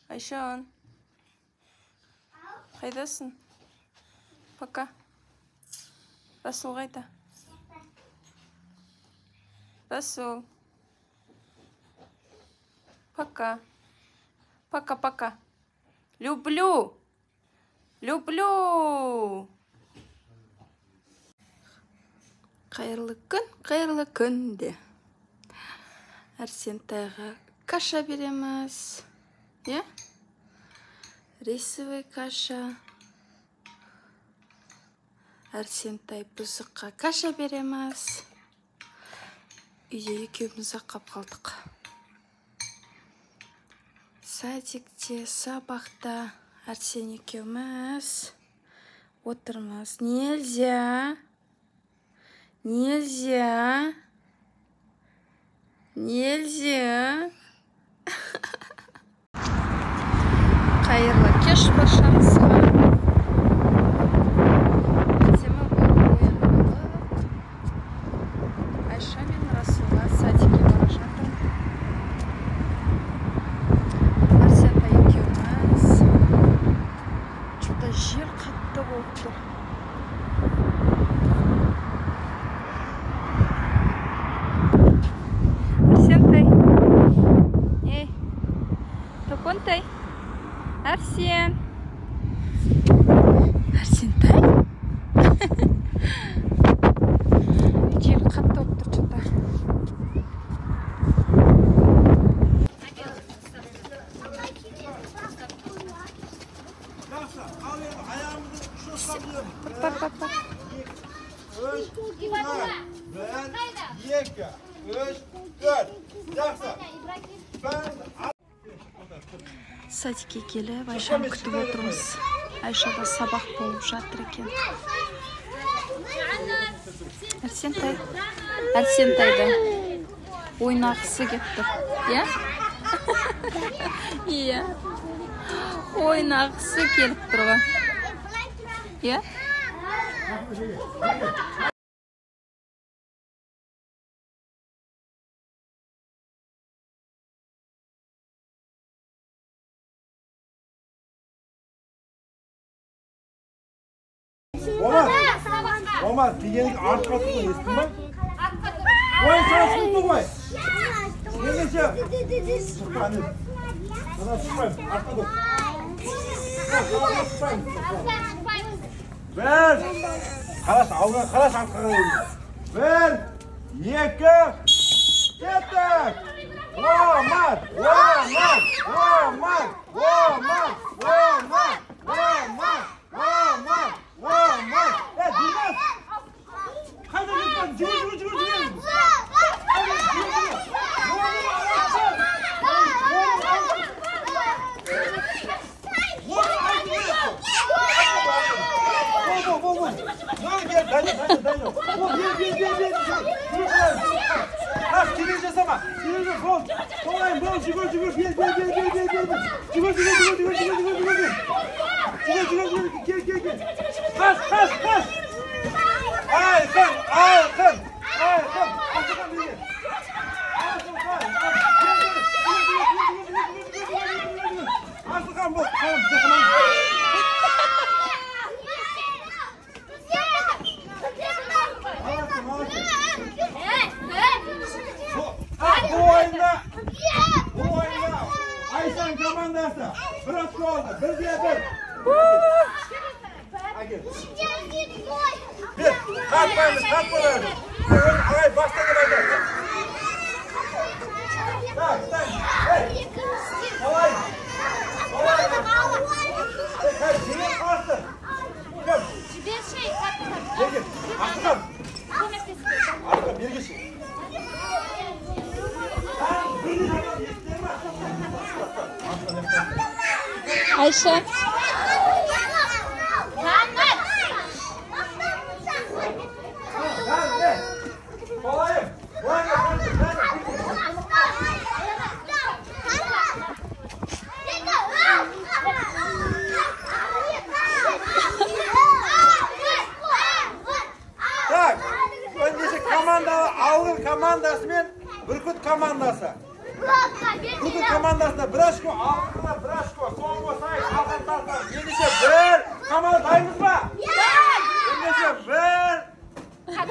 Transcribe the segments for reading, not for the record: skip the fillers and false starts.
Айшан. Қайдасың? Пока. Расул қайда? Расул. Пока. Пока-пока. Люблю. Люблю. Қайырлы күн, қайырлы күн де. Арсентайға каша береміз. Иә? Рисовый каша. Арсентай бұзыққа каша береміз. Үйде екеуміз ақ қап қалдық. Садикте, сабақта Арсен екеуміз отырмыз. Нельзя. Нельзя. Нельзя. Қайырлы кеш баршаңызға. Әдемі болып оянып алдық. Айша мен Расулға садикке бара жатыр. Арсентай екеуміз. Что-то жер қатты болып тұр. Арсентай. Ей, Топонтай. Арсен. Арсентай? Жер қатты болып тұр что-то. Бар, бар, бар. 3, 1, 2, 3, 4. Жақсы. Садикке келіп, Айшаны күтіп отырмыз. Айшада сабақ болып жатыр екен. Арсентай. Арсентайды ойнағысы келіп тұр. Иә? Иә. Ойнағысы келіп тұр ғой. Иә? Омар, Омар, дегенің артқа тұр ғой, естің ба? Ой, саған шықты ғой. Ендеше, шықты, әне. Саған шықпаймыз, артқа тұр. Бір, қарашы, алға, қарашы, артқа қарай. 1, 2, кеттік! Омар, Омар, Омар, Омар, Омар, Омар, Омар. Омар! Е, Димас! Қайда кеткен? Жүгір, жүгір, жүгір, жүгір! Бол, бол, бол! Дайын, дайын, дайын! Бол, бер, бер, бер, бер! Жүгір, қаш, келе жасама! Келе бол! Болайын, бол, жүгір, жүгір, бер, бер, бер, бер, бер, бер! Жүгір, жүгір, жүгір, жүгір, жүгір, жүгір, жүгір! Жүгір, жүгір, жүгір, кел, кел, кел! Қаш, қаш, қаш! Айқын, Айқын, Айқын! Асылхан берге! Асылхан! Асылхан бол! Қалым, бізде команда! Молодцы, молодцы! Бұл ойында Айшан командасы бір очко алды, 1-1. Әкел. Бер, қатпаймыз, қатпаймыз. Ағай, баста деп айтады. Так, так, ей, қалай? Қалай? Ей, жібер қарсы. Кім? Берге, Асылхан. Асылхан, бергеші. Айша. Так, ендеше команда, Алғыр командасы мен Бүркіт командасы. Бүкіл командасына бір очко, алдыңғылар бір очко, соңғы сайыс алғандарына. Ендеше бір, команда дайынбыз ба? Ендеше 1, 2, 3.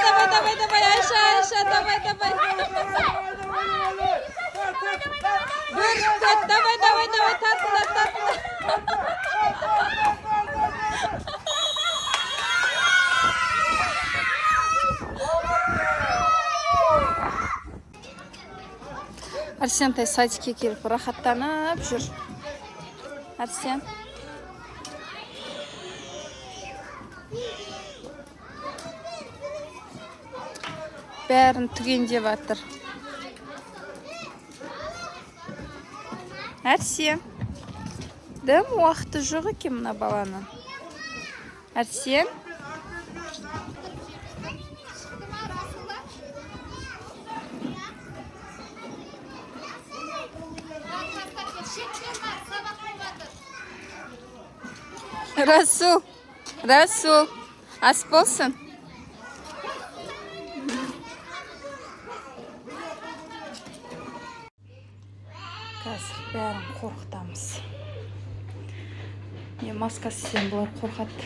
Давай, давай, давай, Айша, Айша, давай, давай. 1, 4, давай, давай, давай, тартыңдар, тартыңдар. Арсен садикке келіп рахаттанып жүр. Арсен. Бәрін түгендеп жатыр. Арсен. Дым уақыты жоқ екен мына баланың. Арсен. Расул, Расул, ас болсын. Қазір бәрін қорқытамыз. Не маска істесем бұлар қорқады.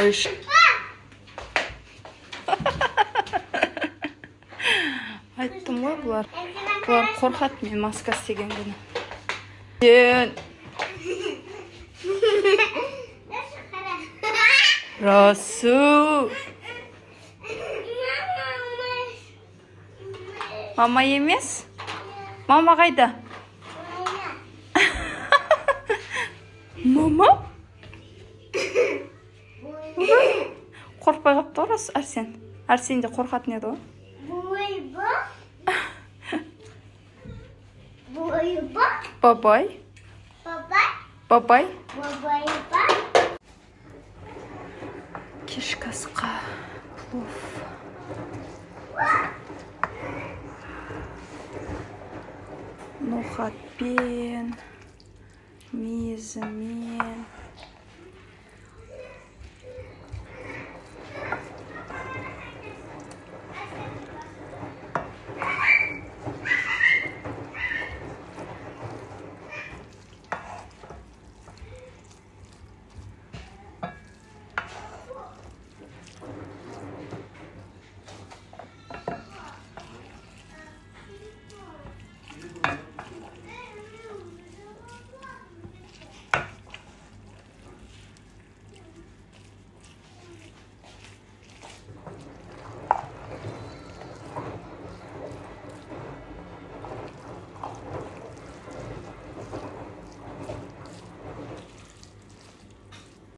Айш. Айттым ғой бұлар. Бұлар қорқады мен маска істеген күні. Расул. Мама емес? Мама қайда? Мама? Қорқпай қапты ғой Арсен. Арсен де қорқатын еді ғой. Бабай. Бабай. Кешкі асқа плов. Ноқатпен, мезімен.